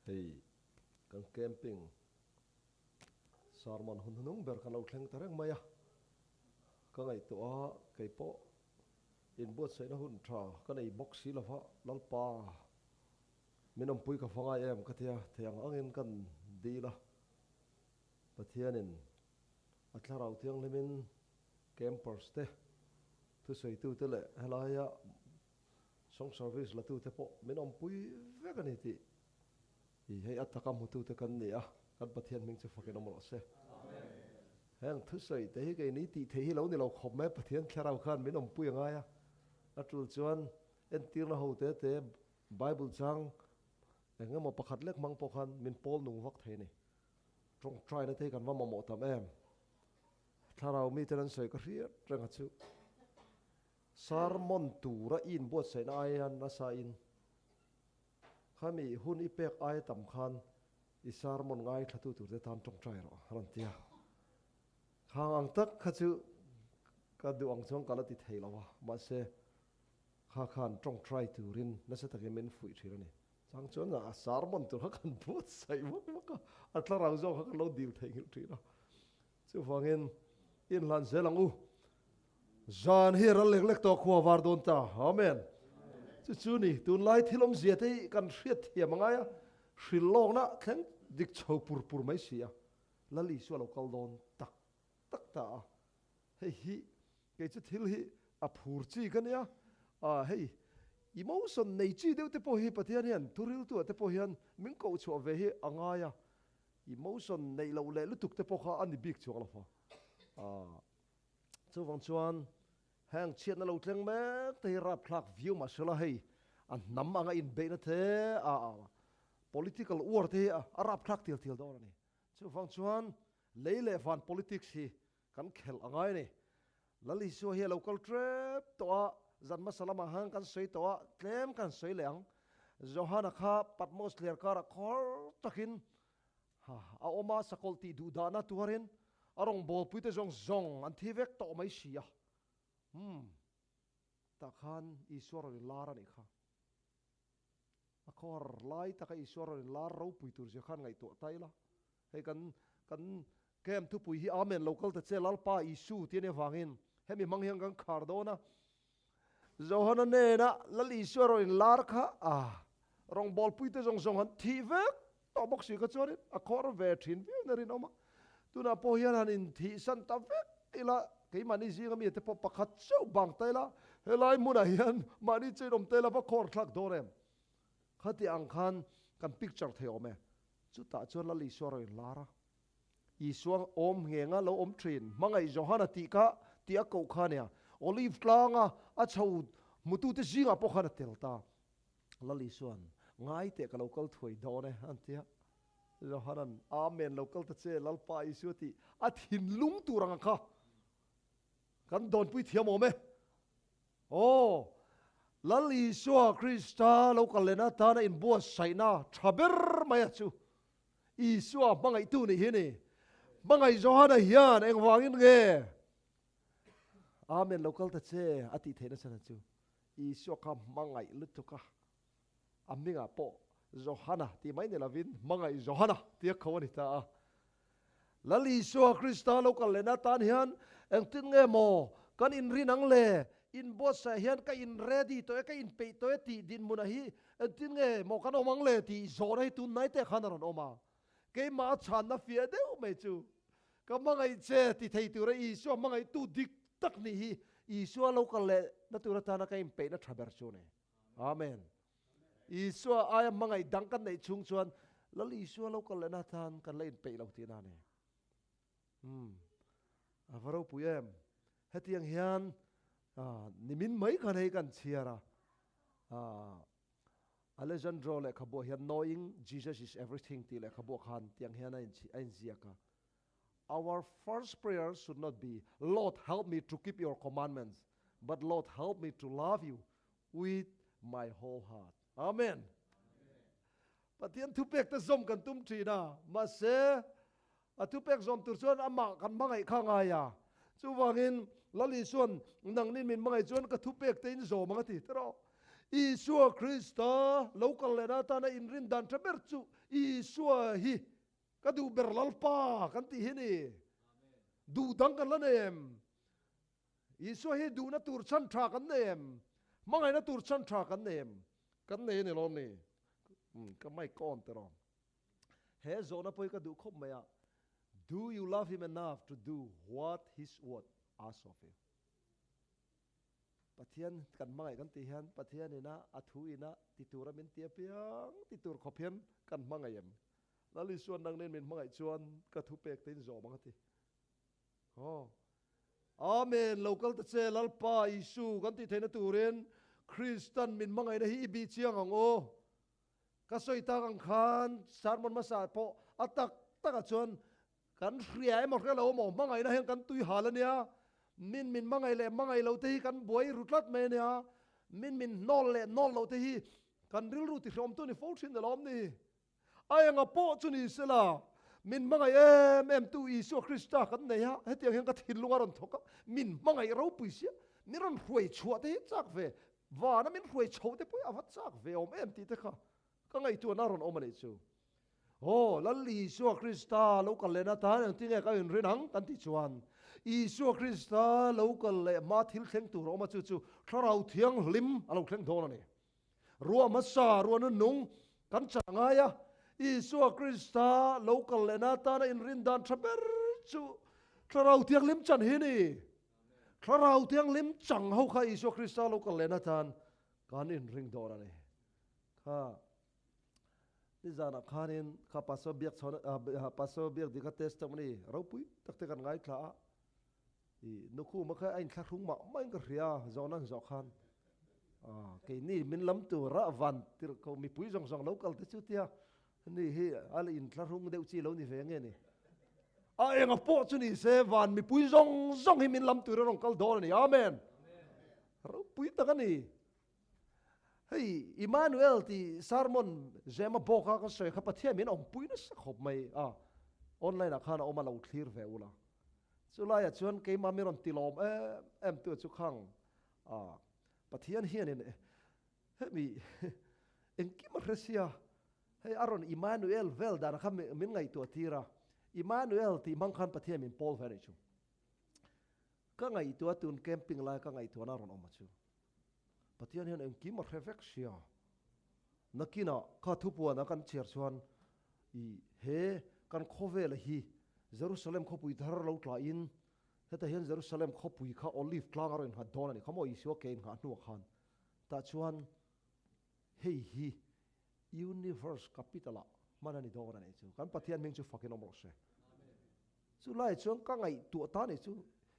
Hei kan camping sermon hun hnung ber kan lo thleng ta reng mai a, ka ngaihtuah a kei pawh inbuatsaihna hun tha ka nei bawk si lova Lalpa min awmpui ka va ngai em ka tia thei ang angin kan dil a, Pathianin a thlarau thianghlimin campers te thusawitute leh helaia Song service la tute pawh min awmpui vek a ni tih i hei a taka hmutute kan ni a, kan Pathian hming chu fakin awm rawh se. Heng thusawi te hi keini tih theih hi lo ni lo khawp mai, Pathian thlarau khan min awmpui a ngai a, a tul chuan entirna ho te te Bible chang eng emaw pakhat lek hmang pawh khan min pawl nung vak thei a ni. Tawngtaina te hi kan va mamawh tam em? Thlarau miten an sawi ka hriat reng a chu. Sermon tura i inbuatsaihna aia nasa in khami hun i pek aia tam khan i sermon ngaithlatu turte tan tawngtai rawh a rawn ti a. Khang ang tak kha chu ka duh ang chuan ka la ti thei lo a, mahse kha khan tawngtai turin nasa takin min fuih thin a ni. Chang chuan a sermon tur kha kan buatsaih vak vak a, a thlarau zawk kha kan lo dil theihnghilh thin a. Chuvangin inhlan zel ang u. Zan hi ral lek lek tawh khua var dawn ta. Amen. Chu chu ni, tunlai thil awmzia te hi kan hriat thiam a ngai a, hril lawkna thleng dik chho pur pur mai si a, Lal Isua lo kal dawn tak tak ta a. Hei hi kei chu thil hi a phur chi ka nia, ah hei emotion nei chi deuh te pawh hi Pathian hian thuriltuah te pawh hian min koh chhuah ve hi a ngai a, Emotion neih loh leh lutuk te pawh kha a ni bik chuang lo fa. Chuvang chuan heng chhiatna lo thleng mek te hi rapthlak viau mah sela hei a hnam anga inbeihna te a political war te hi a rapthlak tial tial dawn a ni. Chuvang chuan lei leh van politics hi kan khelh a ngai a ni. Lal Isua hi a lo kal tep tawh a, zan hmasa lamah khan kan sawi tawh a, tlem kan sawi leh ang. Johana kha Patmos thliar karah khawr takin a awm a, sakawlh tih duh dahna tuarin a rawngbawlpuite zawng zawng an thi vek tawh mai si a. Umm, tah khan Isua rawn inlar a nih kha. A khawhar lai taka Isua rawn inlar ropui tur zia khan ngaihtuah ta ila. Hei kan kan camp thupui hi Amen lo kal ta che Lalpa Isu tih a nih avangin hemi hmang hian kan khar dawn a. Johana nena Lal Isua rawn inlar kha a rawngbawlpui te zawng zawng han thih vek tawh bawk si kha chuanin a khawr ve thin viau na rinawm a. Tunah pawh hian han inthihsan ta vek ila keimahni zinga mi te pawh pakhat chauh bang ta ila helai hmunah hian mahni chain awm ta ila va khawr thlak dawn em? Khati ang khan kan picture thei awm e. Chutah chuan Lal Isua rawn inlar a. Isua awm nghenga lo awm thin, hmangaih Johana tih kha tih a koh kha nia. Olive tlanga a chho hmutute zingah pawh khan a tel ta. Lal Isua'n, Ngai teh ka lo kal thuai dawn e, a ti a. Johana'n, Amen, lo kal ta che, Lalpa Isua tih a thinlung tur ang kha kan dawnpui thiam awm e. Aw, Lal Isua Krista lo kal lehna atana inbuatsaihna tha ber mai a chu Isua hmangaihtu nih hi a ni. Hmangaih Johana hian engvangin nge Amen lo kal ta che a tih theihna chhan a chu Isua kha hmangaih lutuk a, a hmingah pawh Johana tih mai ni lovin hmangaih Johana tia kho a ni ta a. Lal Isua Krista lo kal lehna atan hian engtin nge maw kan inrin ang le? Inbuatsaih hian ka in ready tawh e, ka inpeih tawh e tih dinhmunah hi engtin nge maw kan awm ang le tih zawhna hi tunhnai te khan a rawn awm a. Keimah a chhanna fiah deuh mai chu ka hmangaih che ti thei tura Isua hmangaihtu dik tak nih hi Isua lo kal lehna tur atana ka inpeihna tha ber chu a ni. Amen. Isua aia hmangaih dang kan neih chhung chuan Lal Isua lo kal lehna atan kan la inpeih lo tihna a ni. Umm, a va ropui em. Hetiang hian nimin mai khan hei kan chhiar a, Alejandro lehkhabuah hian Knowing Jesus is Everything tih lehkhabuah khan tiang hian a inziak a, Our first prayer should not be, Lord help me to keep your commandments, but Lord help me to love you with my whole heart. Amen. Pathian thupek te zawm kan tum thin a, mahse a thupek zawm tur chuan amah kan hmangaih kha ngai a. Chuvangin Lal Isuan nangnin min hmangaih chuan ka thupek te in zawm ang a ti tiraw. Isua Krista lo kal lehna atana inrin dan tha ber chu Isua hi ka duh ber Lalpa kan tih hi ni. Duh dang kan la nei em? Isua hi duhna tur chhan tha kan nei em? Hmangaihna tur chhan tha kan nei em? Kan nei a ni lawm ni? Ka mic ka on tawh. He zawhna pawh hi ka duh khawp mai a, Do you love him enough to do what his word asks of you? Pathian kan hmangaih kan tih hian Pathian ina a thu ina ti tura min ti apiang ti tur khawp hian kan hmangaih em? Lal Isuan nang nen min hmangaih chuan ka thu pek te in zawm ang a ti. Aw. Amen, lo kal ta che Lalpa Isu kan tih theihna turin Kristan min hmangaihna hi i bih chiang ang u. Ka sawi tak ang khan sermon hmasa pawh a tak takah chuan kan hria emaw hria lo emaw hmangaihna hian kan tui hal a nia, min min hmangaih leh hmangaih lo te hi kan buai ru tlat mai a nia, min min hnawl leh hnawl lo te hi kan rilru ti hreawmtu ni fo thin alawm ni. A enga pawh chu ni sela min hmangaih em em tu Isua Krista kan nei a, hetiang hian ka thinlung a rawn thawk a, min hmangaih ropui sia, min rawn hruai chhuah te hi chak ve Vana min hruai chho te pawh hi a va chak ve awm em tih te kha ka ngaihtuahna a rawn awm a nih chu. Aw, Lal Isua Krista lo kal lehna tan engtin nge ka inrin ang kan tih chuan Isua Krista lo kal leh hma thil thleng tur a awm a chu chu Thlarau Thianghlim a lo thleng dawn a ni. Ruah hmasa, ruah nunung kan chan a ngai a, Isua Krista lo kal lehna tana inrin dan tha ber chu Thlarau Thianghlim chan hi a ni. Thlarau Thianghlim chang ho kha Isua Krista lo kal lehna tan kan inring dawn a ni. Kha nizanah khanin kha Pastor Biak chhawn Pastor Biak Dika testimony ropui tak te kan ngaithla a. I nukhuma kha a inthlahrung mah mah in ka hria zawhna an zawh khan. Keini min lam tura van tirh ko mipui zawng zawng lo kal te chu tia Ni hi a la inthlahrung deuh chi lo ni ve nge ni? A enga pawh chu ni se van mipui zawng zawng hi min lam tur a rawn kal dawn a ni. Amen. Ropui tak a ni. Hei Emmanuel ti sermon Zema bawka ka sawi kha Pathian min awmpui nasa khawp mai a. Online ah khan a awm a lo thlir ve ula. Chulaiah chuan keimah mi rawn tilawm em em tu chu khang a Pathian hianin Hemi engkim a hre sia, hei a rawn Immanuel vel dan kha min ngaihtuah tir a, Immanuel tih hmang khan Pathian min pawl ve a nih chu. Ka ngaihtuah tun camping lai ka ngaihtuahna a rawn awm a chu. Pathian hian engkim a hre vek sia. Nakinah kha thupuana kan chhiar chuan i he kan khawvela hi Jerusalem khawpui thar lo tlahin hetah hian Jerusalem khawpui kha Olive tlang a rawn inghat dawn a ni kha maw Isua ke inghah hnuah khan. Tah chuan hei hi Universe Capital ah hman a ni dawn a nih chu. Kan Pathian hming chu fakin awm rawh se. Chu lai chuan ka ngaihtuah ta nih chu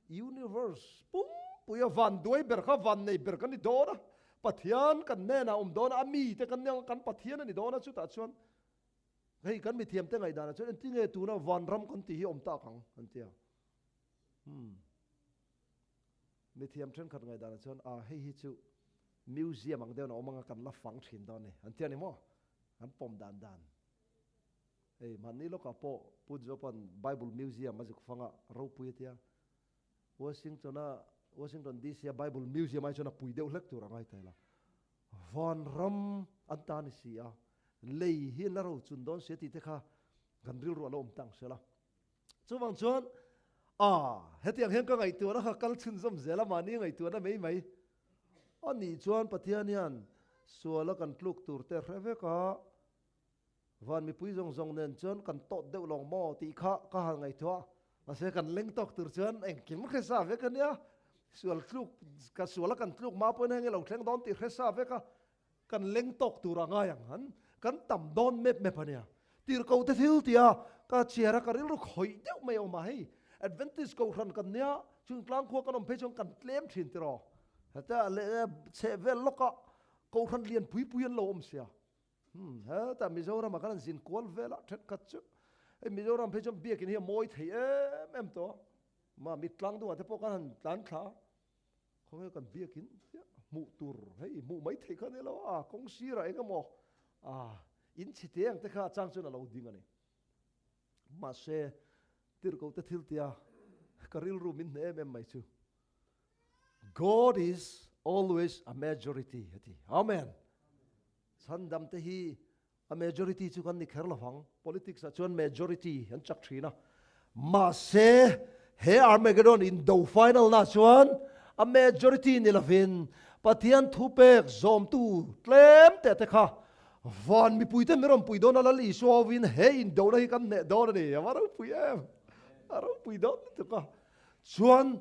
Universe pumpuia van duai ber kha van nei ber kan ni dawn a, Pathian kan hnenah awm dawn a, a mite kan nia kan Pathian a ni dawn a, chutah chuan hei kan mithiamte ngaihdanah chuan engtinge tuna vanram kan tih hi awm tak ang an ti a. Hmm. Mithiam thenkhat ngaihdanah chuan, Ah, hei hi chu museum ang deuhin a awm anga kan la fang thin dawn ni, an ti a ni maw? An pawm dan dan. Hei, mahni lawkah pawh Pu Jopa'n Bible Museum a zuk fang a, ropui a tia. Washington-a, Washington DC-a Bible Museum ai chuan a pui deuh hlek tur a ngai ta ila. Vanram an ta ni si a, lei hi an la rochun dawn si a tih te kha kan rilru a lo awm ta ang sela. Chuvang chuan, A, hetiang hian ka ngaihtuahna kha kal chhunzawm zel a, mahni ngaihtuahna mai mai a nih chuan Pathian hian suala kan tluk tur te hre vek a, van mipui zawng zawng nen chuan kan tawt deuh lawng maw tih kha ka han ngaihtuah a, mahse kan leng tawk tur chuan engkim hre sa vek a nia, sual tluk, ka suala kan tluk hma pawhin heng i lo thleng dawn tih hre sa vek a, Kan leng tawk tur a ngai ang han, kan tam dawn mep mep a nia. Tirhkoh te thil tia ka chhiar a, ka rilru khawih deuh mai a awm a, hei Adventist kohhran kan nia, chung tlangkhua kan awm phei chuan kan tlem thin tiraw. Heta leh chheh vel lawka kohhran lian pui pui an lo awm sia. Hmm, heta Mizoram ah khan an zin kual vel a, thenkhat chu. Hei Mizoram phei chuan biakin hi a mawi thei em em tawh a, mah mit tlang dungah te pawh khan han tlan thla a. Khawnge kan biakin hmuh tur hei hmuh mai theih kha a ni lo a, kawng sirah eng emaw a in chhe te ang te kha a chang chuan a lo ding a ni. Mahse tirhkoh te thil tia ka rilru min hneh em em mai chu God is Always a majority a ti. Amen. Chhandam te hi a majority chu kan ni kher lovang. Politics ah chuan majority an chak thin a. Mahse he Armageddon in do final na chuan a majority ni lovin Pathian thupek zawmtu tlem te te kha van mipui te mi rawn pui dawn a Lal Isua hovin he indona hi kan hneh dawn a ni. A va ropui em! A ropui dawn lutuk a. Chuan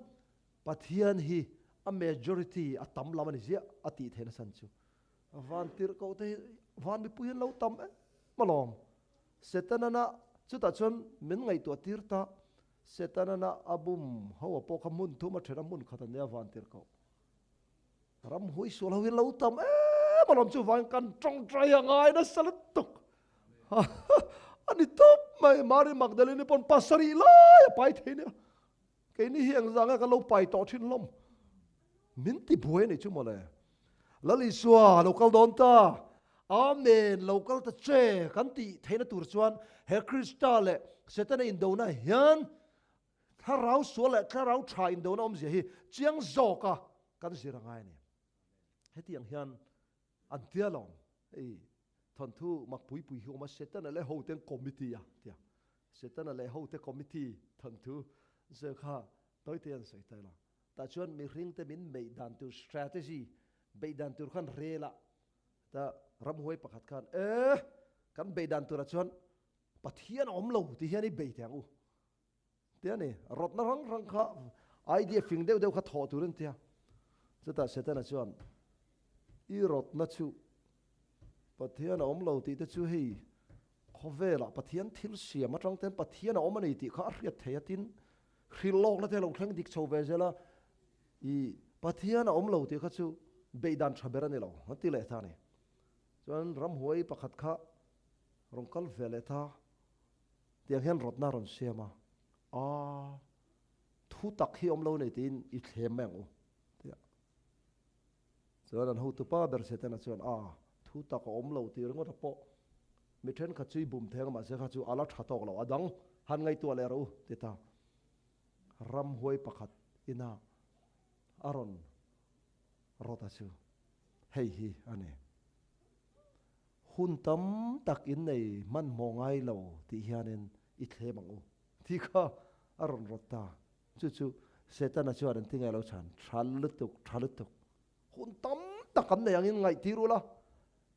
Pathian hi a majority a tam lam a ni ziah a tih theihna chhan chu van tirhkoh te hi van mipui hian lo tam em alawm. Setanana chutah chuan min ngaihtuah tir ta, Setanana a bum ho a pawh kha hmun thum a then a hmun khat a nia van tirhkoh. Ramhui sual ho hi lo tam em alawm chu vang kan tawngtai a ngai nasa lutuk. A ni tawp mai Mary Magdalene pawn pasarih lai a pai thei nia. Keini hi engzah nge kan lo pai tawh thin hlawm? Min ti buai a nih chu mawle. Lal Isua lo kal dawn ta. Amen, lo kal ta che kan tih theihna tur chuan he Krista leh Setana indona hian thlarau sual leh thlarau tha indona awmzia hi chiang zawka kan zir a ngai a ni. Hetiang hian An tia lo, hei thawnthu mak pui pui hi awm a, Setana leh hote an committee a tia. Setana leh hote committee thawnthu zir kha tawite an sawi ta ila. Tah chuan mihringte min beih dan tur strategy beih dan tur khan rel a, ta ramhuai pakhat khan e kan beih dan turah chuan Pathian a awm lo ti hian i bei teh ang u. Tia ni, rawtna hrang hrang kha idea fing deuh deuh kha thawh tur an tia. Chutah Setana chuan, I rawtna chu Pathian a awm lo tih te chu hei khawvelah Pathian thil siam atang ten Pathian a awm a ni tih kha a hriat thei a tin hrilh lawkna te a lo thleng dik chho ve zel a, i Pathian a awm lo tih kha chu beihdan tha ber a ni lo a ti leh ta a ni. Chuan ramhuai pakhat kha rawn kal ve leh ta. Tiang hian rawtna a rawn siam a, Aa, thu tak hi awm lo nei tiin i thlem mai ang u, tia. Chuan an hotupa ber Setana chuan, Aa, thu tak a awm lo tih ringawt a pawh mi thenkhat chu i bum theng a, mahse kha chu a la tha tawk lo, a dang han ngaihtuah leh rawh u, ti ta. Ramhuai pakhat ina a rawn rawt a chu hei hi a ni. Hun tam tak in nei hmanhmawh ngai lo tih hianin i thlem ang u tih kha a rawn rawt ta. Chu chu Setana chuan an ti ngai lo chhan, Tha lutuk, tha lutuk. Hun tam tak an nei angin ngaihtir ula,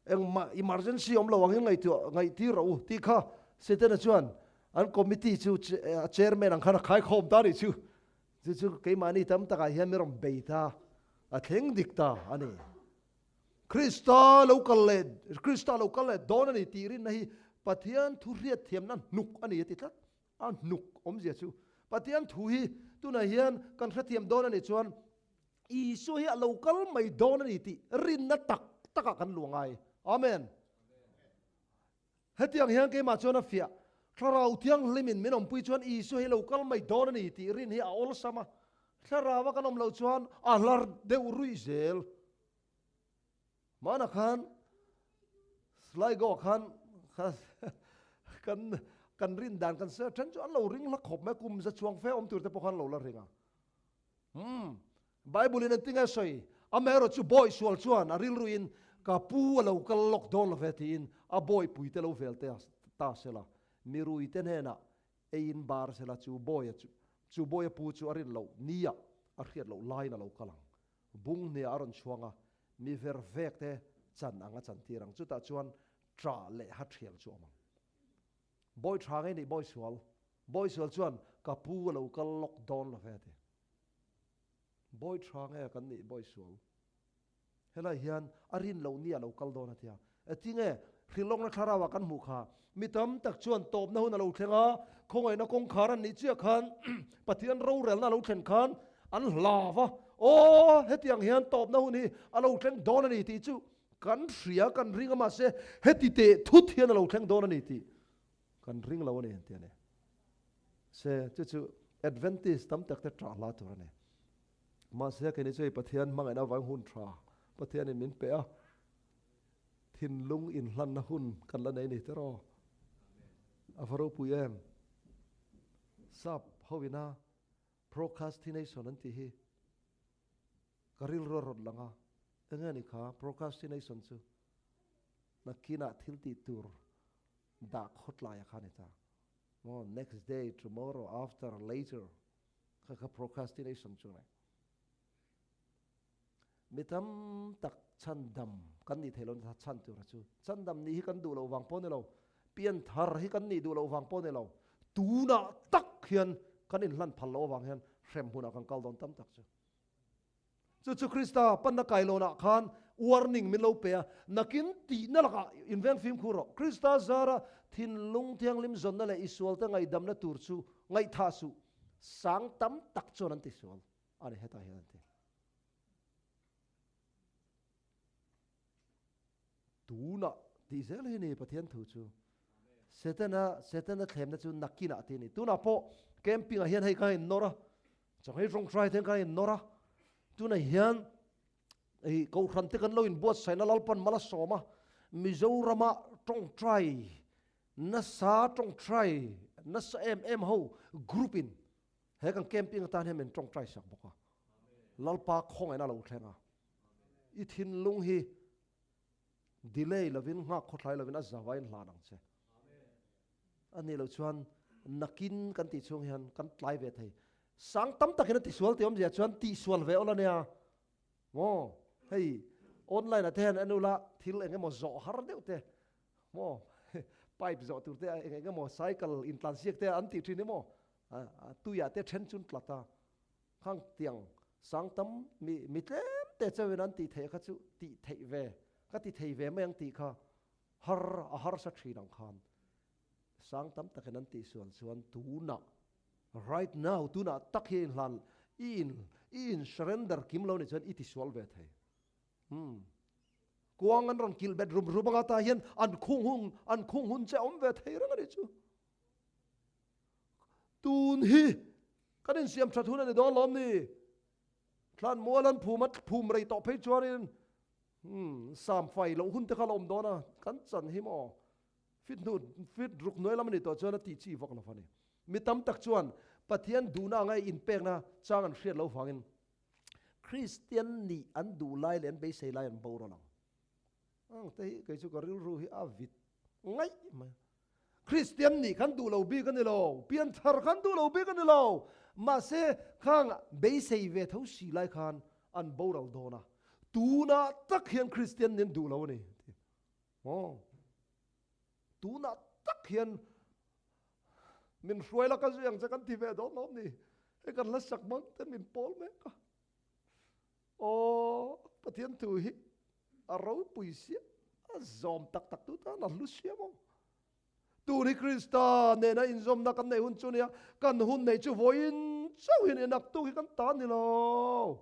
engmah emergency awm lo angin ngaihtuah ngaihtir rawh u tih kha Setana chuan an committee chu a chairman ang khan a khaikhawm ta a nih chu. Chu chu keimahni tam takah hian min rawn bei ta, a thleng dik ta a ni. Krista lo kal leh Krista lo kal leh dawn a ni tih rinna hi Pathian thu hriat thiamna hnuk a ni a ti tlat. A hnuk awmzia chu Pathian thu hi tunah hian kan hrethiam dawn a nih chuan Isua hi a lo kal mai dawn a ni tih rinna tak takah kan luah ngai. Amen. Hetiang hian keimah chuan a fiah. Thlarau Thianghlimin min awmpui chuan Isua hi lo kal mai dawn a ni tih rin hi a awlsam a. Thlaraua kan awm loh chuan a hlar deuh ruih zel. Hmanah khan Sligo khan kan kan rin dan kan sawi a, then chu an lo ring hla khawp mai a, kum za chuang fe awm tur te pawh khan an lo la ring a. Umm, Bible in engtin nge sawi? Amaherawh chu bawi sual chuan a rilruin ka pu a lo kal lawk dawn lo ve tiin a bawipui te lo vel te ta sela, mirui te hnenah eiin bar sela chu bawia chu chu bawia pu chu a rin loh nia a hriat loh laiin a lo kal ang. Bung hniah a rawn chhuang a, mi ver vek te chan ang a chan tir ang. Chutah chuan ṭah leh ha ṭhial chu a awm ang. Bawi ṭha ngei nih bawi sual. Bawi sual chuan ka pu a lo kal lawk dawn lo ve a ti. Bawi ṭha nge kan nih bawi sual. Helai hian a rin loh ni a lo kal dawn a tia. Eti nge hrilhlawkna thlarauah kan hmuh kha? Mi tam tak chuan tawpna hun a lo thleng a, khawngaihna kawngkhar an nih chiah khan Pathian rorelna a lo thlen khan an hlau a, Aw, hetiang hian tawpna hun hi a lo thleng dawn a ni tih chu kan hria, kan ring a, mahse heti teh thut hian a lo thleng dawn a ni tih kan ring lo a ni tih a ni. Se chu chu Adventist tam tak te ṭah hla tur a ni. Mahse keini chu hei Pathian hmangaihna avangin hun ṭha Pathianin min pe a, Thinlung inhlanna hun kan la nei ni tiraw? A va ropui em? Sap ho ina procrastination an tih hi. Ka rilru a rawn lang a, enge ni kha procrastination chu nakinah thil tih tur dah khawtlai a kha ni ta maw, next day, tomorrow, after, later kha kha procrastination chu a ni. Mi tam tak chhandam kan nih theih lohna chhan tura chu chhandam nih hi kan duh loh vang pawh ni lo, pianthar hi kan nih duh loh vang pawh ni lo, tunah tak hian kan inhlan phal loh avang hian hrem hunah kan kal dawn tam tak chu. Chu chu Krista panna kailawnah khan warning min lo pe a, nakin tihna lakah inveng fimkhur rawh. Krista zara thinlung thianghlim zawnna leh i sualte ngaihdamna tur chu ngaihthah suh, sang tam tak chuan an tisual. A ni hetah hian an ti. Tunah tih zel hi ni Pathian thu chu. Setana Setana thlemna chu nakinah ti ni. Tunah pawh camping ah hian hei ka in nawr a. Chang hei rawng try ten ka in nawr a. Tunah hian ei kohhran te kan lo in buatsaihna Lalpan mal a sawm a. Mizorama tawngtai nasa tawngtai nasa em em ho group in He kan camping atan hian min tawngtai sak bawk a. Lalpa khawngaihna lo thleng a. I thinlung hi delay lovin nghak khawthlai lovin a zavain hlan ang che. A nih loh chuan nakin kan tih chhung hian kan tlai ve thei. Sang tam takin a tisual tih awmzia chuan tihsual ve awl a nia. Maw hei online ah te hian en ula thil eng emaw zawh har deuh te maw pipe zawh tur te eng eng emaw cycle intlansiak te an tih thin emaw tuiah te then chun tlat a khang tiang sang tam mi mi tlem te chauhin an tih theih kha chu tih theih ve ka ti thei ve mai ang tih kha har a harsa thin ang khan sang tam takin an tih sual chuan tunah right now tunah tak hi inhlan i in i in surrender kim lo ni chuan i ti sual ve thei hmm kuang an rawn kilh bet rum rum anga tah hian an khung hun an khung hun che awm ve thei reng a ni chu. Tun hi kan insiam that hun a ni dawn lawm ni? Thlan mual an phum a, phum rei tawh phei chuanin hmm sam fai loh hun te kha la awm dawn a, kan chan hi maw fit hnu fit ruk hnuai lam a ni tawh chuan a tih chi vak lo a ni. Mi tam tak chuan Pathian duhna anga inpekna chang an hriat lo vangin Kristian nih an duh lai leh an beisei lai an boral ang. Ang te hi kei chu ka rilru hi a vit ngaih mai. Kristian nih kan duh lo bik a ni lo, pianthar kan duh lo bik a ni lo. Mahse khang beisei ve tho si lai khan an boral dawn a, tunah tak hian Kristian nih an duh lo a ni. Aw, tunah tak hian min hruai la ka zui ang che kan ti ve dawn lo ni. Hei kan hla sak hmang te min pawl mek a. Aw, Pathian thu hi a ropui sia, a zawm tak tak tu tan a hlu sia maw? Tun hi Krista nena inzawmna kan neih hun chu nia, kan hun neih chu vawiin chauh hi nia, naktuk hi kan ta ni lo,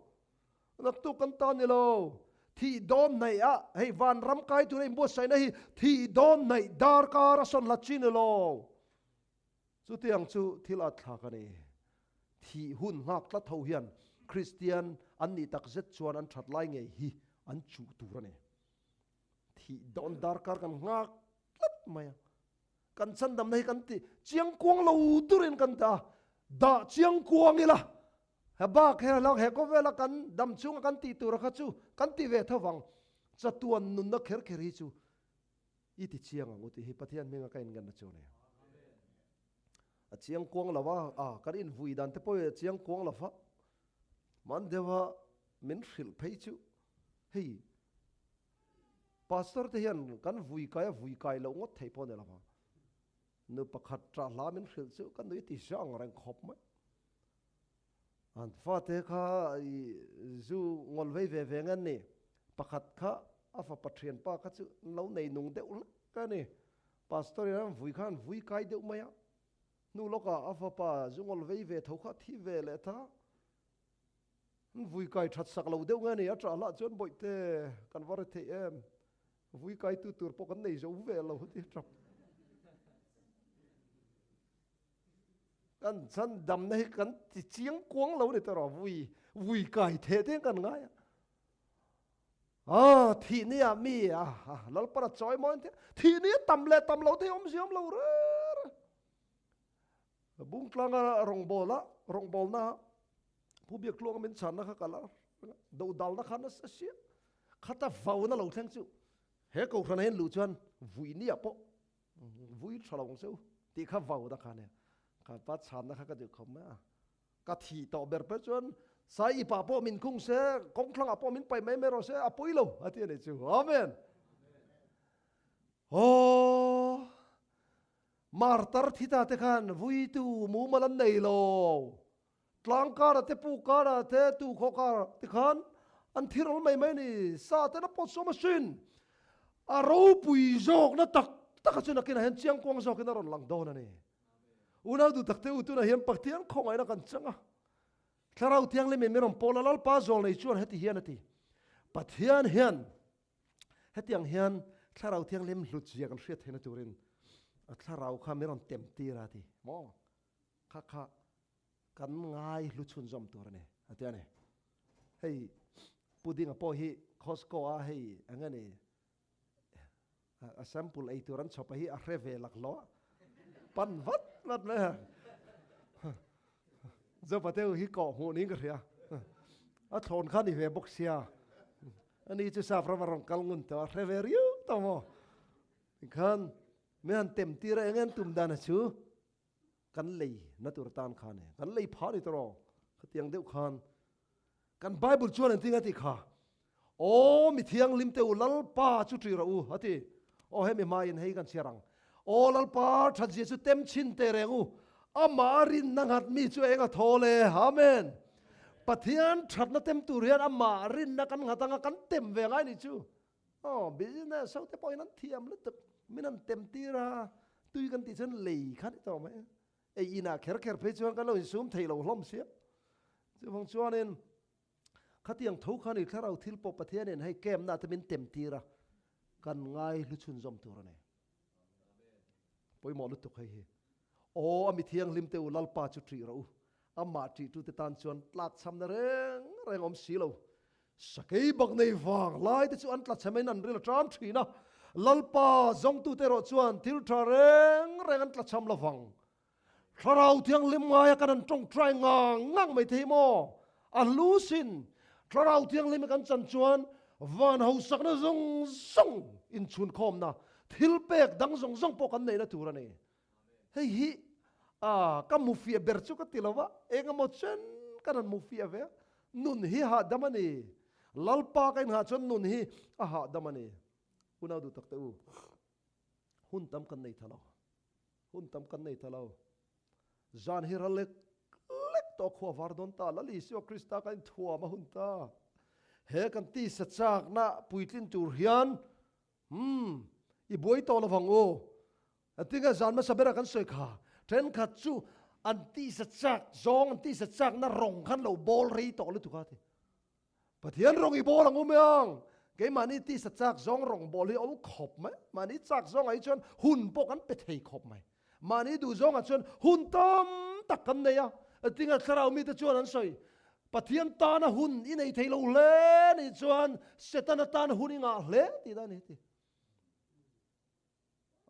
naktuk kan ta ni lo. Thih dawn hnaih a, hei vanram kai tura inbuatsaihna hi thih dawn hnaih darkar a sawn hlat chi ni lo. Chutiang chu thil at thlak a ni. Thih hun nghak tlat ho hian Kristian an nih tak zet chuan an that lai ngei hi an chuh tur a ni. Thih dawn darkar kan nghak tlat mai a. Kan chhandamna hi kan ti chiang kuang lo turin kan dah dah chiang kuang ila. He bak he hlak he khawvela kan dam chunga kan tih tura kha chu kan ti ve tho vang. Chatuan nunna kher kher hi chu I ti chiang ang u tih hi Pathian hminga ka inngenna chu a ni. A chiang kuang lo a, a kan invui dan te pawh hi a chiang kuang lo va, man deuha min hrilh phei chu hei Pastor te hian kan vui kai a vui kai loh ngawt theih pawh a ni lo va, nu pakhat ṭah hla min hrilh chu ka nui ti zang reng khawp mai. An fate kha i zu ngawl vei ve ve nge ni? Pakhat kha a fapa thianpa kha chu an lo nei nung deuh hlek a ni. Pastor in an vui kha an vui kai deuh mai a. Hnu lawkah a fapa zu ngawl vei ve tho kha a thi ve leh ta. An vui kai that sak lo deuh nge ni? A ṭah hlah chuan bawihte kan va re theih em? Vui kaitu tur pawh kan nei zo ve lo ti a ṭap. Kan chan damna hi kan ti chiang kuang lo ni ta rawh, vui vui kai theh te kan ngai a. Ah, thih ni ah mi a Lalpan a chawi mawi te, thih ni tam leh tam lo te awm ziam lo re re. Bungtlanga rawngbawla rawngbawlna Pu Biaktluanga min chhanna kha ka la. reng a, dodalna kha nasa sia. Khata vauna lo thleng chu he kohhran ah hian luh chuan vui nia pawh vui tha lo ang che u tih kha vauna kha nia. Kha pa chhanna kha ka duh khawp mai a. Ka thih tawh ber pawh chuan sai i pah pawh min khung se, kawngthlangah pawh min paih mai mai rawh se, a pawi lo a ti a ni chu. Amen. Aw, martar thi ta te khan vuitu mumal an nei lo. Tlang karah te, puk karah te, tukhawh karah te khan an thi rawl mai mai a ni. Sa ten a pawt sawm a sin. A ropui zawkna tak taka chu nakinah hian chiangkuang zawkin a rawn lang dawn a ni. Unau duh takte u, tunah hian Pathian khawngaihna kan chang a. Thlarau Thianghlim in min rawn pawl a, Lalpa zawl nei chuan heti hian a ti, Pathian hian hetiang hian Thlarau Thianghlim hlut zia kan hriat theihna turin a thlarau kha min rawn tem tir a ti. Maw? Kha kha kan ngai hlu chhunzawm tur a ni, a ti a ni. Hei Pudinga pawh hi Costco a hei eng nge ni A sample ei tur an chhawp a hi a hre ve lak lo a, pan vat vat mai a. Zopateu hi kawh hmuh niin ka hria. A thlawn kha ni ve bawk sia. Ani chu sap ram a rawn kal ngun tawh a, hre ve riau tawh maw. Tikhan mi han tem tir a, eng en tum dan a chu kan lei na tur tan khan e, kan lei phah ni tawh rawh. Khatiang deuh khan Kan Bible chuan engtin a ti kha? Aw mi thianghlim te u, Lalpa chu ṭih rawh u, a ti. Aw hemi hmain hei kan chhiar ang. Aw Lalpa, ṭhatzia chu tem chhin teh reng u, amah a rinna nghat mi chu eng a thaw le. Amen. Pathian ṭhatna tem tur hian amah rinna kan nghat anga kan tem ve ngai nih chu. Aw business ho te pawhin an thiam lutuk, min han tem tir a, tui kan tih chuan lei kha ni tawh mai. Ei inah kher kher phei chuan kan lo insum thei lo hlawm sia. Chuvang chuanin khatiang tho khan i thlarau thil pawh Pathianin hei camp-na te min tem tir a, kan ngai hlu chhunzawm tur a ni. Pawimawh lutuk hei hi. Aw a mi thianghlim te u Lalpa chu ṭih rawh u. Amah ṭihtute tan chuan tlakchhamna reng reng awm si lo. Sakei bak nei vang lai te chu an tlachhemin an ril a ṭam ṭhin a, Lalpa zawngtute erawh chuan thil ṭha reng reng an tlachham lo vang. Thlarau Thianghlim ngaia kan han ṭawngṭai ngang ngang mai thei maw? A hlu sin! Thlarau Thianghlim i kan chan chuan van hausakna zawng zawng inchhunkhawmna thilpek dang zawng zawng pawh kan neihna tur a ni. Hei hi ka mu fiah ber chu ka ti lo va, eng emaw chen ka rawn mu fiah ve a, nun hi hahdam a ni. Lalpa ka inhah chuan nun hi a hahdam a ni. Unau duh tak te u, hun tam kan nei tha lo, hun tam kan nei tha lo. Zan hi ral lek lek tawh khua var dawn ta, Lal Isua Krista ka inthuam a hun ta. He kan tisa chakna puitlin tur hian Umm, i buai tawh lovang u. Tinge zan hmasa bera kan sawi kha, thenkhat chu an tisa chak zawng, an tisa chakna rawng khan lo bawl rei tawh lutuk a ti. Pathian rawng i bawl ang u mai ang, keimahni tisa chak zawng rawng bawl hi awm khawp mai, mahni chak zawngah hi chuan hun pawh kan pe thei khawp mai. Mahni duh zawngah chuan hun tam tak kan nei a, tinge thlarau mite chuan an sawi, Pathian tana hun i nei thei lo hle nih chuan Setana tan hun i ngah hle tih dan hi ti.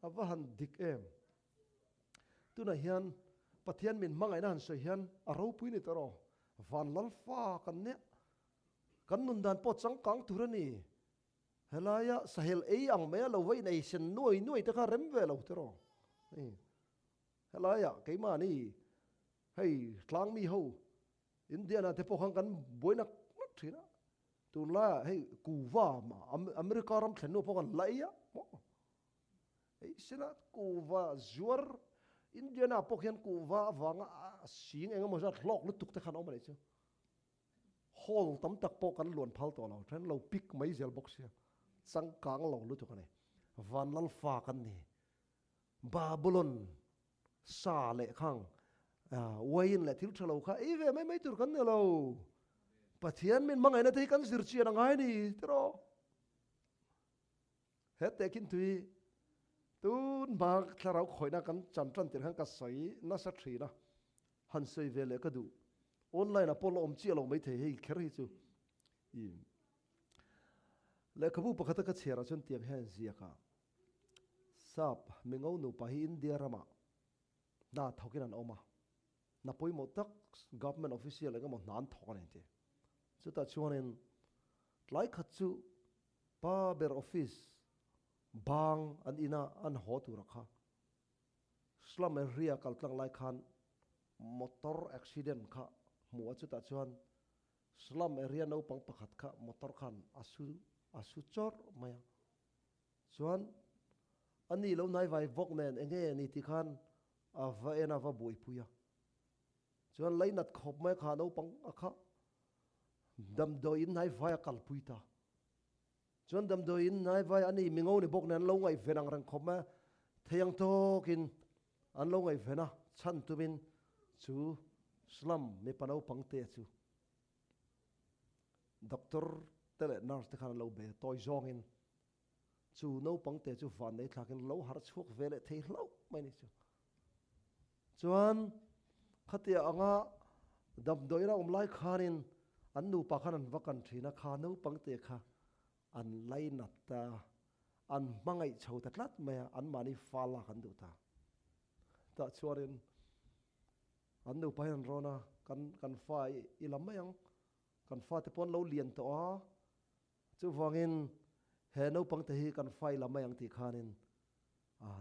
A va han dik em. Tunah hian Pathian min hmangaihna han sawi hian a ropui ni tawh rawh. Van Lalfa kan nia. Kan nun dan pawh changkang tur a ni. Helaia sahel ei ang mai a lo va inei sen nuai nuai te kha rem ve lo tiraw. Helaia keimahni hei tlangmi ho Indiana te pawh khan kan buai nak nak thin a. Tunlaiah hei kuva America ram thlen nu pawh kan la ei a maw. Ei sela kuva zuar Indiana pawh khian kuva avanga sing engemaw zat hlawk lutuk te khan a awm a nih chu. Hall tam tak pawh kan luan phal tawh lo, then lo pick mai zel bawk sia, changkang lo lutuk a ni. Vanlal fa kan ni. Babylon sa leh khang wine leh thil tha lo kha ei ve mai mai tur kan ni lo. Pathian min hmangaihna te hi kan zir chian a ngai ni tiraw. He tehkhin tui tun hma thlarau khawihna kan chan tan tir khan ka sawi nasa thin a, han sawi ve leh ka duh. Online ah pawh la awm chiah lo maithei hei kher hi chu. I lehkhabu pakhata ka chhiarah chuan tiang hian ziak a, Sap mingo nupa hi India ramah hna thawkin an awm a, hna pawimawh tak government official engemaw hna an thawk a ni ti. Chutah chuanin tlai khat chu pa ber office bang an ina an haw tura kha slum area kal tlang lai khan motor accident kha hmu a, chutah chuan slum area naupang pakhat kha motor khan a su a su chawrh mai a. Chuan a ni lo hnai vai vawk nen enge ni ti khan a va en a va buaipui a. Chuan leinat khawp mai kha naupang a kha damdawiin hnai vai a kalpui ta. Chuan damdawiin hnai vai a ni mingo ni bawk nen an lo ngaihven ang reng khawp mai a, thei ang tawkin an lo ngaihven a, chhan tumin chu slum mipa naupang te chu doctor te leh nurse te khan an lo be tawi zawngin Chu naupang te chu van nei thlakin lo harh chhuak ve leh thei hlauh mai ni chu. Chuan khatia anga damdawiin a awm lai khanin an nupa khan an va kan thin a, kha naupang te kha an lainat ta, an hmangaih chho ta tlat mai a, anmahni fa lak an duh ta. Tah chuanin an nupa hian an rawn a, kan kan fa i la mai ang, kan fate pawh an lo lian tawh a, Chuvangin, he naupang te hi kan file a mai ang tih khanin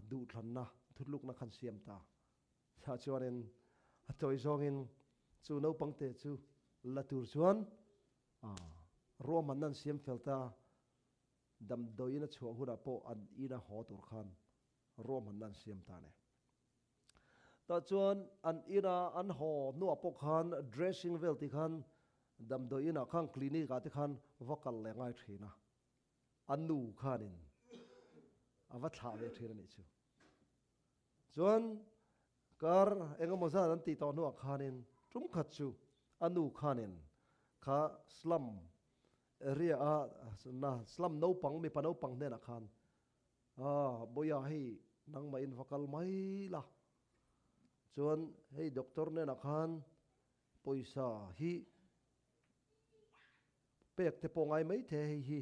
duhthlanna thutlukna khan siam ta. Chah chuanin a tawi zawngin chu naupang te chu la tur chuan ruahmanna an siam fel ta, damdawiin a chhuah hunah pawh an ina haw tur khan ruahmanna an siam ta a ni. Tah chuan an ina an haw hnuah pawh khan dressing vel tih khan damdawi inah khan clinic ah te khan va kal leh ngai thin a, a nu khanin a va thlah ve thin a nih chu. Chuan kar engemaw zat an tih tawh hnuah khanin tum khat chu a nu khanin kha slum area a na slum naupang mipa naupang hnenah khan Ah, Bawia hei nangmah in va kal mai la. Chuan hei doctor hnenah khan pawisa hi pek te pawh ngai mai the hei hi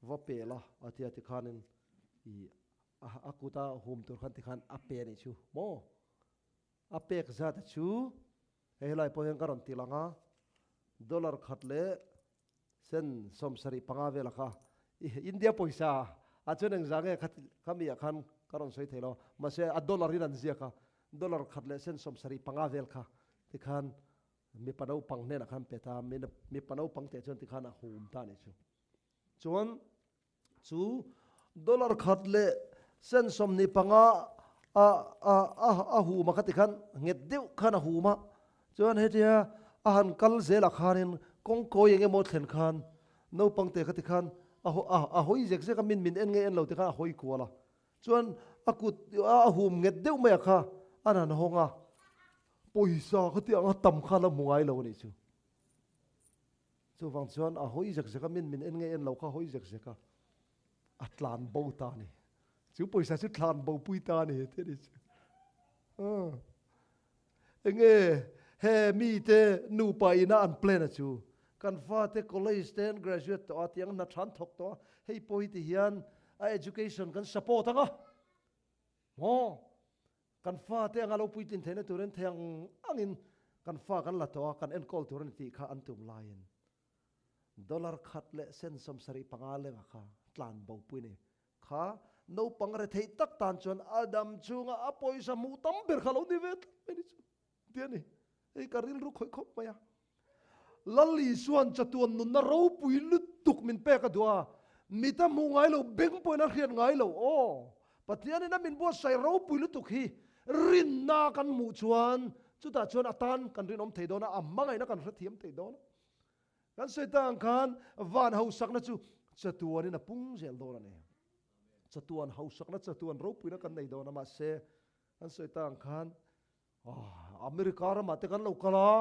va pe la a tia tikhanin i a kuta hum tur khan tikhan a pe anih chu maw? A pek zat chu hei helai pawh hian ka rawn ti lang a, dollar khat leh Sen 75 vela kha India pawisa ah chuan engzah nge kha mi ah khan ka rawn sawi thei lo, mahse a dollar in an ziak a, dollar khat leh sen 75 vel kha tikhan mipa naupang hnenah khan pe ta, mipa naupang teh chuan tikhan a hum ta a nih chu. Chuan chu dollar khat leh sen 25 a a a hum a kha tikhan nghet deuh khan a hum a, chuan hetia a han kal zelah khanin kawngkawi eng emaw thlen khan naupang te kha tikhan a a hawi zek zek a, min min en nge en lo tikhan a hawi kual a, chuan a kut a hum nghet deuh mai a kha an han hawng a, pawisa kha ti anga tam khan a hmu ngai lo a nih chu. Chuvang chuan a hawi zek zek a, min min en nge en lo kha hawi zek zek a, a tlan bo ta a ni. Chu pawisa chu tlan bo pui ta a ni tih a ni chu. Enge he mite nupa ina an plan a chu, kan fate college te an graduate tawh a, tiang hna than thawk tawh a, hei pawh hi ti hian a education kan support ang a, maw? Kan fate anga lo puitlin theihna turin thei ang angin kan fa kan la tawh a, kan enkawl tur a ni tih kha an tum laiin dollar khat leh sen 75 lenga kha tlan bopui ni kha naupang rethei tak tan chuan a dam chunga a pawisa hmuh tam ber kha lo ni ve tlat mai ni chu ti a ni. Hei ka rilru khawih khawp mai a. Lal Isuan chatuan nunna ropui lutuk min pek a duh a, mit a hmuh ngai lo, beng pawhin a hriat ngai lo. Aw, Pathianin a min buatsaih ropui lutuk hi rinna kan hmuh chuan chutah chuan a tan kan rinawm thei dawn a, a hmangaihna kan hrethiam thei dawn a. Kan sawi ta ang khan van hausakna chu chatuanin a pung zel dawn a ni. Chatuan hausakna, chatuan ropuina kan nei dawn a, mahse kan sawi ta ang khan America ramah te kan lo kal a,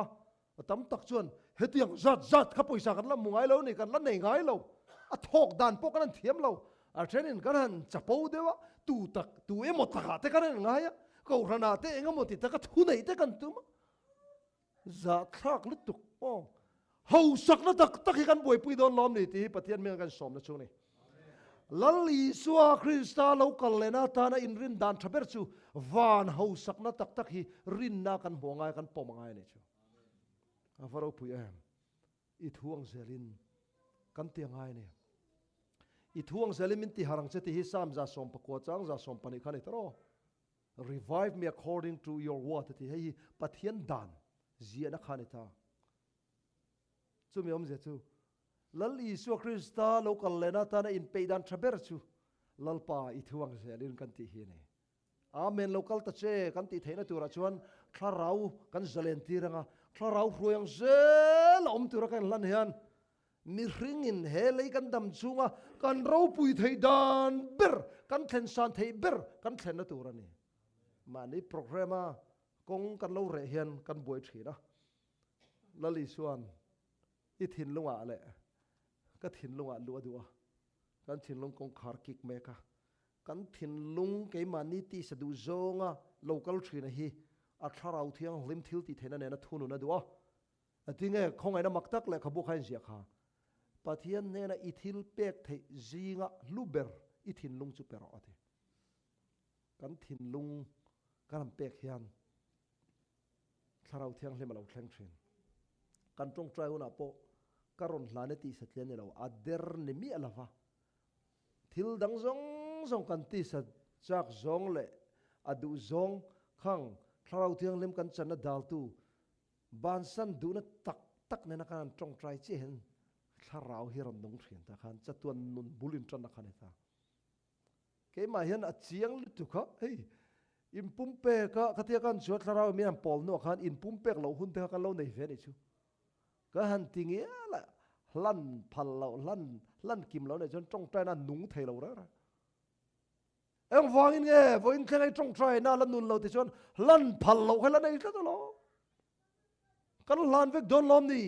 a tam tak chuan hetiang zat zat kha pawisa kan la hmu ngai lo ni, kan la nei ngai lo, a thawk dan pawh kan han thiam lo, a thenin kan han chapo deuh a, tu tak tu emaw takah te kan han ngai a, kohhranah te eng emaw ti taka thu neih te kan tum a, zahthlak lutuk aw. Hausakna tak tak hi kan buaipui dawn lawm ni tih hi Pathian hming a kan sawmna chu a ni. Lal Isua Krista lo kal lehna atana inrin dan tha ber chu van hausakna tak tak hi rinna kan hmuh angai, kan pawm angai a ni chu. A va ropui em. I thu ang zelin kan ti angai a ni. I thu ang zelin min ti har ang che tih hi Psalm 19 chang 12 kha a ni ta rawh. Revive me according to your word a ti. Hei hi Pathian dan ziahna kha a ni ta. Chumi awmzia chu Lal Isua Krista lo kal lehna atana inpeih dan tha ber chu Lalpa i thu ang zelin kan tih hi a ni. Amen lo kal ta che kan tih theihna turah chuan thlarau kan zalen tir anga thlarau hruai ang zel a awm tura kan hlan hian mihringin he lei kan dam chhunga kan ropui theih dan ber kan thlen san theih ber kan thlenna tur a ni. Mahni program a kawng kan lo reh hian kan buai thin a. Lal Isuan i thinlungah leh ka thinlungah luh a duh a, kan thinlung kawngkhar kik mek a, kan thinlung keimahni tisa duh zawnga lo kal thina hi a thlarau thianghlim thil tih theihna nena thunun a duh a. A tinge khawngaihna mak tak lehkhabu kha inziah kha? Pathian hnena i thil pek theih zinga hlu ber i thinlung chu pe rawh a ti. Kan thinlung kan han pek hian Thlarau Thianghlim a lo thleng thin. Kan tawngtai hunah pawh ka rawn hlan e tih satliah ni lo, a der ni miah lova. Thil dang zawng zawng kan tisa chak zawng leh a duh zawng khang Thlarau Thianghlim kan channa daltu bansan duhna tak tak nena khan an tawngtai chiah hian Thlarau hi rawn nung thin ta khan chatuan nun bul intanna kha a ni ta. Keimah hian a chiang lutuk a, hei inpumpek a, khatia kan chuan thlarau min han pawl hnuah khan inpumpek loh hun te kha kan lo nei ve anih chu. Ka han ti ngial a, hlan phal loh, hlan hlan kim loh nei chuan tawngtaina a nung thei lo reng reng. Engvangin nge vawiin thleng hei tawngtaina la nun lo ti chuan hlan phal loh kha la nei tlat alawm. Kan hlan vek dawn lawm ni?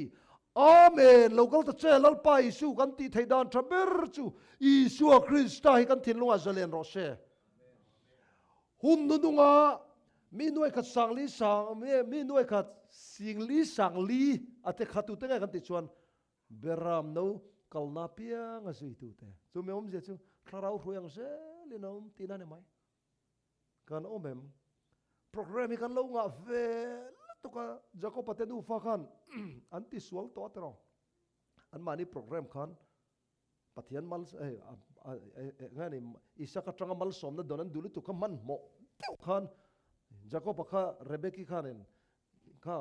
Amen! Lo kal ta che, Lalpa Isu kan tih theih dan tha ber chu Isua Krista hi kan thinlungah zalen rawh se. Hun nununga mi nuai khat sang li sang mi nuai khat sing li sang li a te kha tute nge kan tih chuan Beram no kalna piang a zui tute. Chu mi awmzia chu thlarau hruai ang zelin a awm tihna ni mai. Kan awm em? Program hi kan lo ngah ve lutuk a, Jacob-a te nufa khan an ti sual tawh a tiraw? Anmahni program khan Pathian mal hei nge ni Isaka atanga malsawmna dawn an duh lutuk kha hmanhmawh deuh khan Jacob-a kha Rebeki khanin kha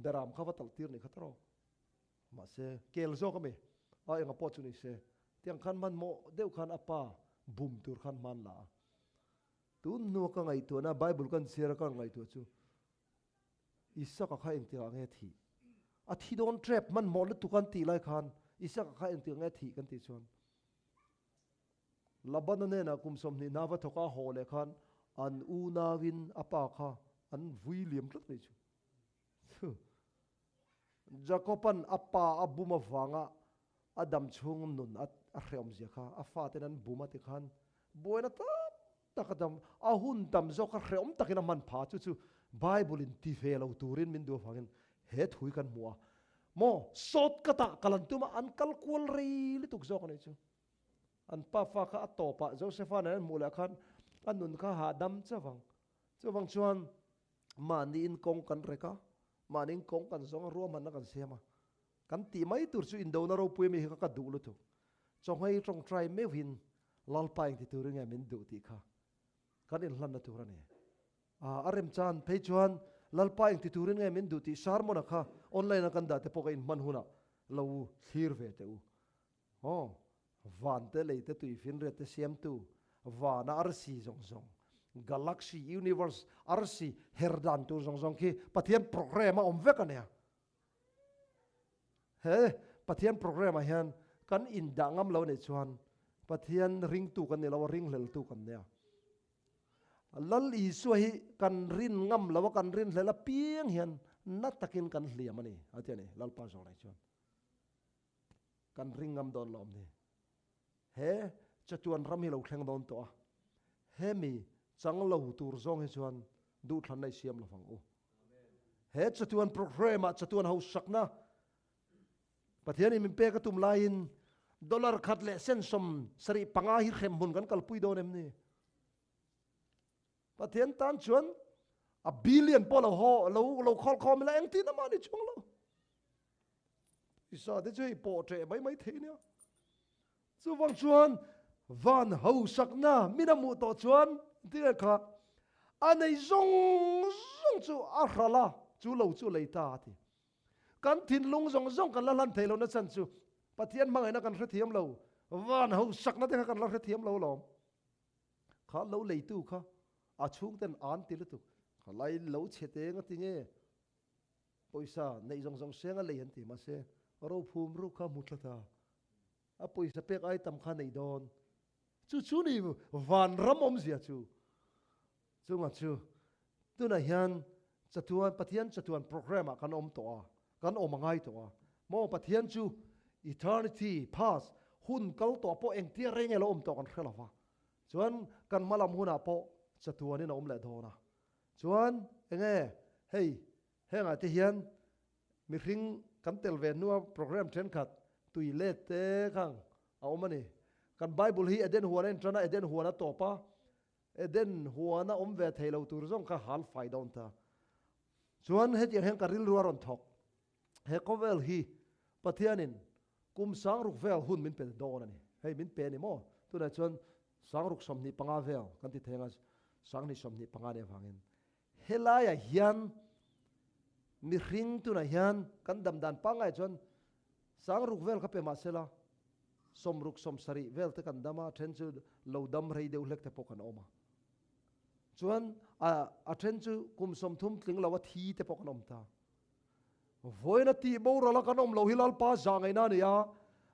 beram kha va talh tir ni kha tiraw? Mahse, kel zawk a mi? A enga pawh chu ni se, tiang khan hmanhmawh deuh khan a pa bum tur khan hman la a. Tun hnua ka ngaihtuahna, Bible kan chhiar a ka ngaihtuah chu, Isaka kha engtikah nge thih? A thi dawn tep hmanhmawh lutuk an tih lai khan Isaka kha engtikah nge thih kan tih chuan Labana hnenah kum 20 hna va thawk a haw leh khan an unauin a pa kha an vui liam tlat mai chu. Jakoban a pa a bum avanga a dam chhung nun a hrehawmzia kha a faten an bum a ti khan buaina tam tak a dam, a hun tam zawk kha hrehawm takin a hman pha. Chu chu Bible in ti ve lo turin min duh avangin he thu hi kan hmu a, maw sawt ka tah kal an tum a, an kal kual rei lutuk zawk a nih chu. An pa fa kha a tawpah Josepha nen an hmuh leh khan a nun kha hahdam chauh ang. Chuvang chuan Mahniin kawng kan rek a, mahniin kawng kan zawng a, ruahmanna kan siam a. Kan tih mai tur chu indona ropui ami hi kha ka duh lutuk. Chawngei tawngtai meuhin Lalpa engti turin nge min duh tih kha kan inhlanna tur a ni. A remchan phei chuan Lalpa engti turin nge min duh tih sermon-a kha online-a kan dah te pawh ka inhman hunah lo thlir ve teh u. Aw, van te, lei te, tuifinriat te siamtu, vana arsi zawng zawng, galaxy, universe, arsi her dan tur zawng zawng khi Pathian program a awm vek a nia. He Pathian program ah hian kan indah ngam lo nih chuan Pathian ringtu kan ni lo a, ringhleltu kan nia. Lal Isua hi kan rin ngam lo a, kan rinhlel apiang hian na takin kan hliam a ni, a ti a ni Lalpa zawng nei chuan. Kan ring ngam dawn lo ni. He chatuan ram hi lo thleng dawn tawh a, hemi chang lo tur zawng hi chuan duhthlanna i siam lovang u. He chatuan program ah chatuan hausakna Pathianin min pek a tum laiin dollar khat leh sen 75 hi hremhmun kan kalpui dawn em ni? Pathian tan chuan a billion pawh lo haw lo lo khawl khawm ila engtin amah ni chuang lo. Isa te chu hei pawh ṭeh mai mai thei nia. Chuvang chuan van hausakna min a hmuh tawh chuan tinge kha a nei zawng zawng chu a hral a, chu lo chu lei ta a ti. Kan thinlung zawng zawng kan la hlan thei lohna chan chu Pathian hmangaihna kan hrethiam lo, van hausakna te kha kan la hrethiam lo alawm. Kha lo leitu kha a chhungten an ti lutuk, kha lai lo chhe te nga tinge Pawisa neih zawng zawng seng a lei an ti mahse rophum ruk kha hmu tlat a, a pawisa pek ai tam kha nei dawn. Chu chu ni vanram awmzia chu. Chunga chu tunah hian chatuan Pathian chatuan program ah kan awm tawh a, kan awm a ngai tawh a. Maw Pathian chu eternity past hun kal tawh pawh engtia reng elo awm tawh kan hre lo va. Chuan kan hmalam hunah pawh chatuanin a awm leh dawn a. Chuan enge hei hengah te hian mihring kan tel ve hnua program thenkhat tui let te khang a awm a ni. Kan Bible hi Eden huan a intan a, Eden huan a tawp a, Eden huan a awm ve thei lo tur zawng kha hal fai dawn ta. Chuan hetiang hian ka rilru a rawn thawk. He khawvel hi Pathianin kum sangruk vel hun min pe dawn a ni. Hei min pe a ni maw? Tunah chuan sangruk 25 vel kan ti thei anga sanghnih 25 nih avangin helaiah hian mihring tunah hian kan dam dan pangngai chuan sangruk vel kha pe mah sela sawmruk 70 vel te kan dam a, then chu lo dam rei deuh hlek te pawh kan awm a. Chuan a then chu kum 30 tling lo a thi te pawh kan awm ta. Vawiina tih boral a kan awm lo hi Lalpa zah ngaihna a ni a,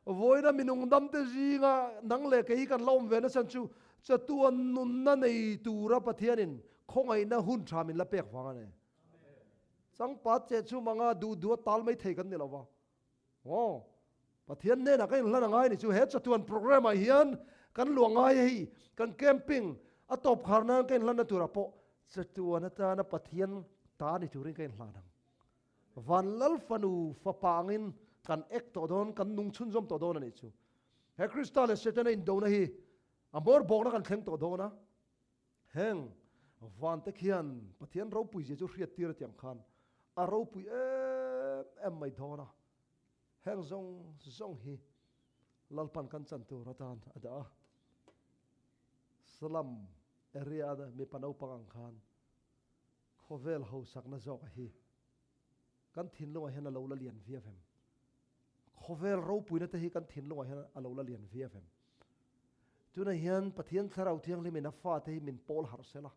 vawiina minung damte zinga nang leh kei hi kan la awm ve nasa chu chatuan nunna nei tura Pathianin khawngaihna hun tha min la pek vang a ni. Changpat che chu manga duh duh a tal mai thei kan ni lo va. Aw, Pathian hnenah ka inhlan a ngai ni chu he chatuan program ah hian kan luah ngai a hei, kan camping a tawp khar nan ka inhlanna turah pawh chatuan atana Pathian ta ni turin ka inhlan ang. Van Lal fanu fapa angin kan ek tawh dawn, kan nung chhunzawm tawh dawn a nih chu. He Krista leh Setana indona hi a hmawr bawkna kan thleng tawh dawn a. Heng vante khian Pathian ropui zia chu hriat tir atiang khan a ropui em em mai dawn a. Heng zawng zawng hi Lalpan kan chan tur atan a dah a. Slum area a mipa naupang ang khan khawvel hausakna zawk a hi kan thinlungah hian a lo la lian viau em? Khawvel ropuina te hi kan thinlungah hian a lo la lian viau em? Tunah hian Pathian Thlarau Thianghlimin a fate hi min pawl harh sela,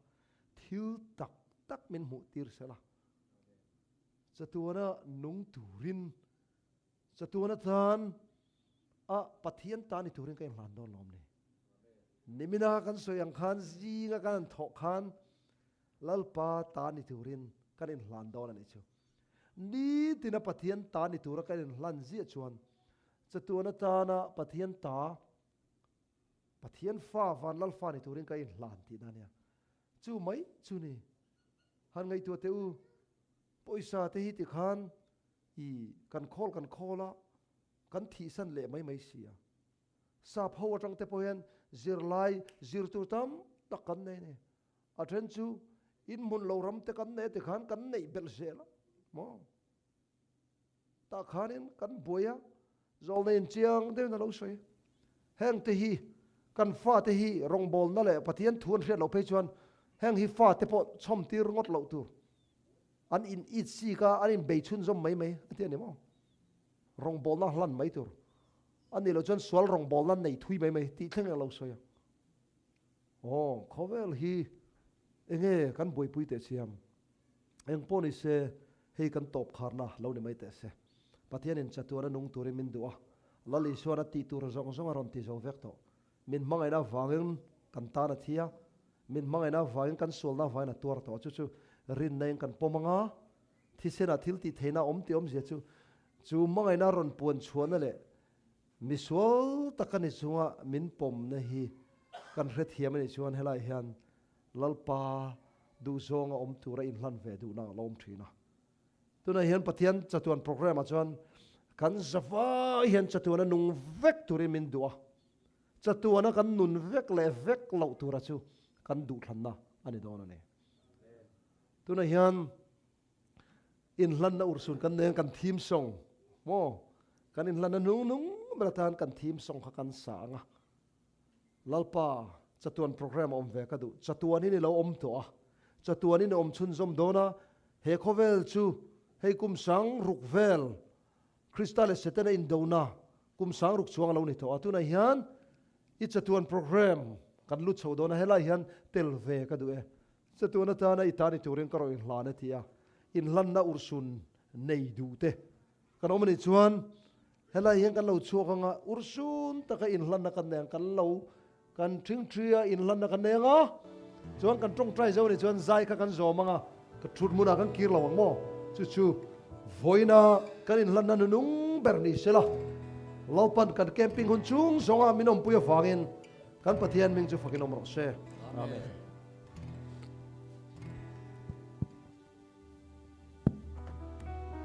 thil tak tak min hmuh tir sela. Chatuana nung turin, chatuana tan a Pathian tan ni turin ka inhlan dawn lawm ni. Nimina kan sawi ang khan zinga kan han thawh khan Lalpa ta ni turin kan inhlan dawn a nih chu. Nitina Pathian ta ni tura kan inhlan ziah chuan chatuan atana Pathian ta, Pathian fa, van Lal fa ni turin ka inhlan tihna a nia. Chu mai chu ni. Han ngaihtuah teh u, pawisa te hi tikhan i kan khawl kan khawl a, kan thihsan leh mai mai si a. Sap ho atang te pawh hian zirlai zir tur tam tak kan nei a ni. A then chu in hmun lo ram te kan nei tikhan kan neih belh zel a maw? Tah khanin kan buai a, zawlna in chiang deuhin a lo sawi. Heng te hi kan fate hi rawngbawlna leh Pathian thu an hriat loh phei chuan heng hi fate pawh chhawm tir ngawt loh tur. An in it sik a, an in bei chhunzawm mai mai a ti a ni maw? Rawngbawlna hlan mai tur. A nih loh chuan sual rawngbawlna nei thui mai mai tih thleng a lo sawi a. Aw, khawvel hi enge kan buaipui teh chiang? Eng pawh ni se, hei kan tawp kharna lo ni mai teh se. Pathianin chatuana nung turin min duh a, Lal Isuan a tih tur zawng zawng a rawn ti zo vek tawh. Min hmangaihna avangin kan tan a thi a, min hmangaihna avangin kan sualna avangin a tuar tawh a, chu chu rinna in kan pawm anga, thisenah thil tih theihna awm tih awmzia chu, chu hmangaihna rawn puan chhuahna leh Misual tak a ni chunga min pawmna hi kan hrethiam a nih chuan helaiah hian Lalpa duhzawnga awm tura inhlan ve duhna a lawm thin a. Tunah hian Pathian chatuan program ah chuan kan zavai hian chatuana nung vek turin min duh a, chatuana kan nun vek leh vek loh tura chu kan duhthlanna a ni dawn a ni. Tunah hian inhlanna urhsun kan nei a, kan theme song maw? Kan inhlanna hnung nung ber atan kan theme song kha kan sa ang a. Lalpa, chatuan program a awm ve ka duh. Chatuanin i lo awm tawh a, chatuanin i awm chhunzawm dawn a, he khawvel chu hei kum sang ruk vel Krista leh Setana indona kum sang ruk chuang a lo ni tawh a, tunah hian i chatuan program kan lut chho dawn a, helai hian tel ve ka duh e. Chatuan atana i ta ni turin ka rawn inhlan e ti a, inhlanna urhsun nei duh te kan awm a nih chuan helai hian kan lo chhuak ang a, urhsun taka inhlanna kan nei ang, kan lo kan thingthia inhlanna kan nei ang a, chuan kan tawngtai zo a nih chuan zai kha kan zawm ang a, ka thut hmunah kan kir lo ang maw? Chu chu vawiina kan inhlanna nunung ber ni sela, Lalpan kan camping hun chung zawnga min awmpui avangin kan Pathian hming chu fakin awm rawh se. Amen.